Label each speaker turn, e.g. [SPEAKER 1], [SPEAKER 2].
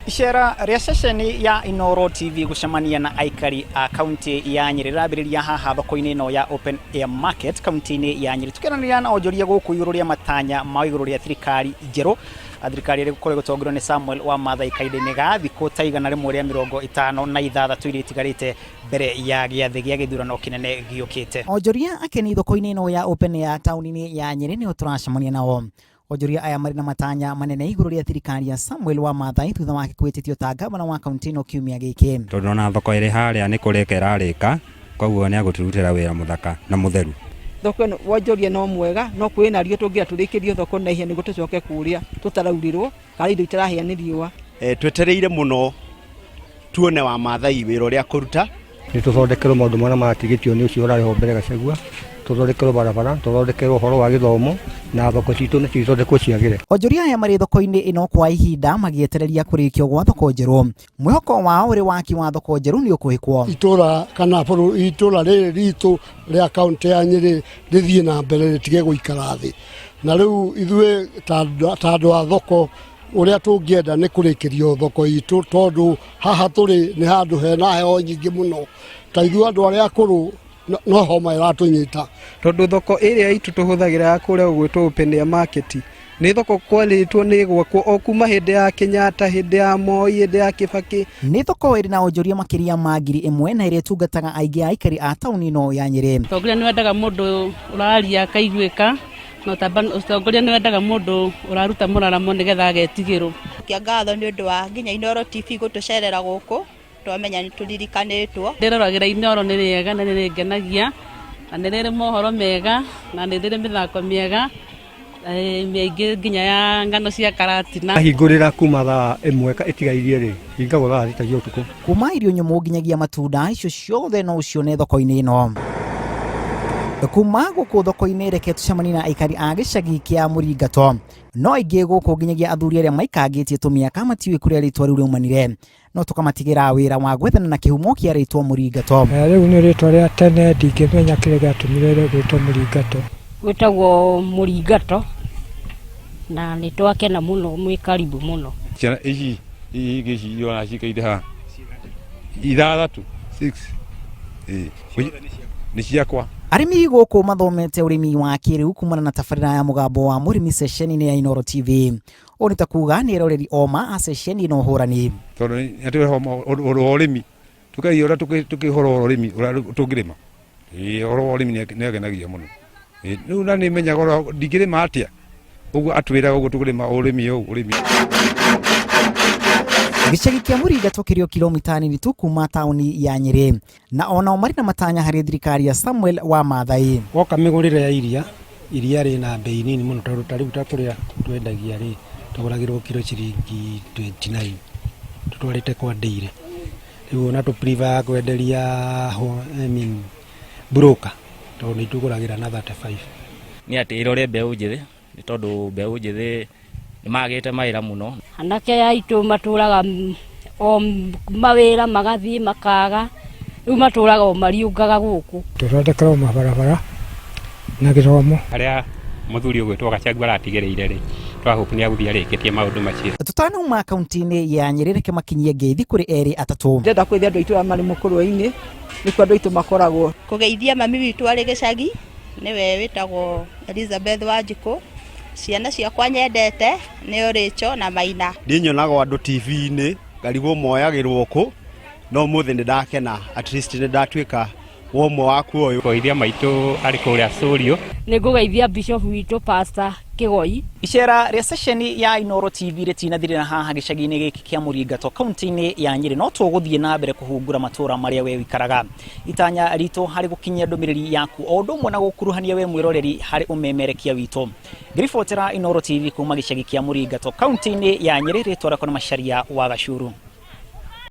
[SPEAKER 1] Icera rĩa ceceni ya Inooro TV gũcemania na aikari a kaunti ya Nyĩrĩ rĩrambĩrĩria haha thoko-inĩ ĩno ya Open Air Market kaunti-inĩ ya Nyĩrĩ, tũkĩaranĩria na onjoria gũkũ igũrũ rĩa matanya ma igũrũ rĩa thirikari njerũ, thirikari ĩrĩa ĩgũkorwo ĩgĩtongorio nĩ Samuel Wamathai kahinda-inĩ ga thikũ ta 156 iria itigarĩte mbere ya gĩathĩ gĩa gĩthurano kĩnene gĩũkĩte. Onjoria akeni thoko-inĩ ĩno ya Open Air taũni-inĩ ya Nyĩrĩ nĩo tũracemania nao. Onjoria aya marĩ na matanya manene igũrũ rĩa thirikari ya Samuel Wamathai thutha wake kwĩtĩtio ta ngavana wa kaunti ĩno kiumia gĩkĩ.
[SPEAKER 2] Tondũ ona thoko ĩrĩ harĩa nĩ kũrĩka ĩrarĩka, koguo nĩ egũtũrutĩra wĩra mũthaka na mũtheru.
[SPEAKER 3] Thoko ĩno wonjoria no mwega no kwĩ na riũa tũngĩenda tũrĩkĩrio thoko na ihenya nĩguo tũcoke kũrĩa tũtaraurĩrwo kana indo itarahĩa nĩ riũa.
[SPEAKER 4] Twetereire mũno tuone Wamathai wĩra ũrĩa akũruta.
[SPEAKER 5] Nĩ tũthondekerwo maũndũ marĩa maratigĩtio nĩ ũcio ũrarĩ ho mbere Gachagua, tũthondekerwo barabara, tũthondekerwo ũhoro wa gĩthomo na thoko citũ nacio ithondekwo ciagĩre.
[SPEAKER 1] Onjoria aya marĩ thoko-inĩ ĩno kwa ihinda magĩetereria kũrĩkio gwa thoko njerũ. Mwĩhoko wao ũrĩ waki wa thoko njerũ nĩ ũkũhĩkwo.
[SPEAKER 6] Itũra kana bũrũri itũra rĩrĩ ritũ rĩa kaũntĩ ya Nyĩrĩ rĩthiĩ na mbere rĩtige gũikara thĩ. Na rĩu ithuĩ ta andũ a thoko ũrĩa tũngĩenda nĩ kũrĩkĩrio thoko itũ tondũ haha tũrĩ nĩ handũ hena heho nyingĩ mũno. Ta ithuĩ andũ arĩa akũrũ no homa ĩratũnyita.
[SPEAKER 7] Tondũ thoko ĩrĩa itũ tũhũthagĩra ya kũrĩa gũgwĩtwo Open Air Market nĩ thoko kwerĩtwo nĩ ĩgwakwo o kuma hĩndĩ ya Kenyatta, hĩndĩ ya Moi, hĩndĩ ya Kibaki.
[SPEAKER 1] Nĩ thoko ĩrĩ na onjoria makĩria ma 1000 na ĩrĩa ĩtungataga aingĩ a aikari a taũni ĩno ya Nyĩrĩ.
[SPEAKER 8] Ũtongoria nĩ wendaga mũndũ ũraria akaiguĩka, na ũtongoria nĩ wendaga mũndũ ũraruta mũraramo nĩgetha agetigĩrwo.
[SPEAKER 9] Kia ngatho nĩ ũndũ wa nginya Inooro TV gũtũcerera gũkũ, twamenya nĩ tũririkanĩtwo.
[SPEAKER 8] Ndĩroragĩra Inooro nĩ rĩega na nĩ rĩngenagia, na nĩ rĩrĩ mohoro mega, na nĩ rĩrĩ mĩthako mĩega, mĩingĩ nginya ya ng'ano cia karatina.
[SPEAKER 5] Ahingũrĩra kuma thaa 1 ĩtigairie rĩ, hingagwo thaa 6 cia ũtukũ.
[SPEAKER 1] Kuma irio nyũmũ nginyagia matunda, icio ciothe no ũcione thoko-inĩ ĩno. Kuma gũkũ thoko-inĩ reke tũcemanie na aikari a gĩcagi kĩa Mũringato. No aingĩ gũkũ nginyagia athuri arĩa maikangĩtie tũmĩaka matiũĩ kũrĩa rĩtwa rĩu rĩaumanire. No tũkamatigĩra wĩra wa gwethana na kĩhumo kĩa rĩtwa Mũringato.
[SPEAKER 10] Rĩu nĩ rĩtwa rĩa tene ndingĩmenya kĩrĩa gĩatũmire rĩtwo Mũringato.
[SPEAKER 11] Gwĩtagwo Mũringato na nĩ twakena mũno mwĩ karibu mũno.
[SPEAKER 12] Ciana ici ingĩ ici irona cikaire haha ithathatũ, six, nĩ ciakwa.
[SPEAKER 1] Arĩmi gũkũ mathomete ũrĩmi wa kĩrĩu kumana na tabarĩra ya mũgambo wa mũrĩmi ceceni-inĩ ya Inooro TV. Ũũ nĩ ta kuga nĩ eroreri oma a ceceni ĩno hũrani.
[SPEAKER 12] Tondũ nĩ atwĩra ũhoro wa ũrĩmi, tũkaigua ũrĩa tũkĩhoro wa ũrĩmi ũrĩa tũngĩrĩma. Ũhoro wa ũrĩmi nĩ agenagia mũno. Rĩu na nĩ menyaga ũrĩa ndingĩrĩma atĩa, ũguo atwĩraga ũguo tũkũrĩma ũrĩmi ũyũ ũrĩmi.
[SPEAKER 1] Gĩcagi kĩa Mũringatũ kĩrĩ o kilomita nini tu kuma taũni ya Nyĩrĩ, na onao marĩ na matanya harĩ thirikari ya Samuel Wamathai.
[SPEAKER 13] Woka mĩgũrĩre ya iria, iria rĩna mbei nini mũno tondũ ta rĩu ta kũrĩa twendagia rĩ, tũgũragĩrwo kiro ciringi 29 tũtwarĩte kwa dairy. Rĩu ona tũ prefer kwenderia I mean broker tondũ nĩ itũgũragĩra na 35.
[SPEAKER 14] Nĩ atĩ ĩrore mbeũ njĩthĩ nĩ tondũ mbeũ njĩthĩ nĩ magĩte mawĩra mũno.
[SPEAKER 11] Anake aitũ matũraga o mawĩra magathiĩ makaga, rĩu matũraga o mariũngaga gũkũ.
[SPEAKER 10] Tũthondekerwo mabarabara na gĩthomo.
[SPEAKER 2] Harĩa mũthuri ũgwĩtwo Gachagua aratigĩrĩire rĩ, twa hope nĩ agũthiĩ arĩkĩtie maũndũ macio.
[SPEAKER 1] Tũtanauma kaunti-inĩ ya Nyĩrĩ reke makinyie ngeithi kũrĩ erĩ atatũ.
[SPEAKER 3] Ndĩrenda kũgeithia andũ aitũ arĩa marĩ mũkũrwe-inĩ, nĩkuo andũ aitũ makoragwo.
[SPEAKER 9] Kũgeithia mami witũ arĩ gĩcagi, nĩwe wĩtagwo Elizabeth Wanjikũ, ciana ciakwa nyendete nĩo Rachel na Maina.
[SPEAKER 4] Niĩ nyonaga andũ TV-inĩ ngarigwo moyagĩrwo kũ, no ũmũthĩ nĩ ndakena at least nĩ ndatuĩka wa ũmwe wa kuoywo.
[SPEAKER 2] Kũgeithia maitũ arĩ kũrĩa Sũriũ.
[SPEAKER 11] Nĩ ngũgeithia bishop witũ Pastor Kĩgoi.
[SPEAKER 1] Icera rĩa ceceni ya Inooro TV rĩtinathirĩra haha gĩcagi-inĩ gĩkĩ kĩa Mũringato kaunti-inĩ ya Nyĩrĩ, no tũgũthiĩ na mbere kũhungura matũra marĩa we ũikaraga. Itanya ritũ harĩ gũkinyia ndũmĩrĩri yaku o ũndũ ũmwe na gũkuruhania we mwĩroreri harĩ ũmemerekia witũ. Ngĩribotera Inooro TV kuma gĩcagi kĩa Mũringato kaunti-inĩ ya Nyĩrĩ, rĩtwa rĩakwa nĩ Macharia wa Gacuru.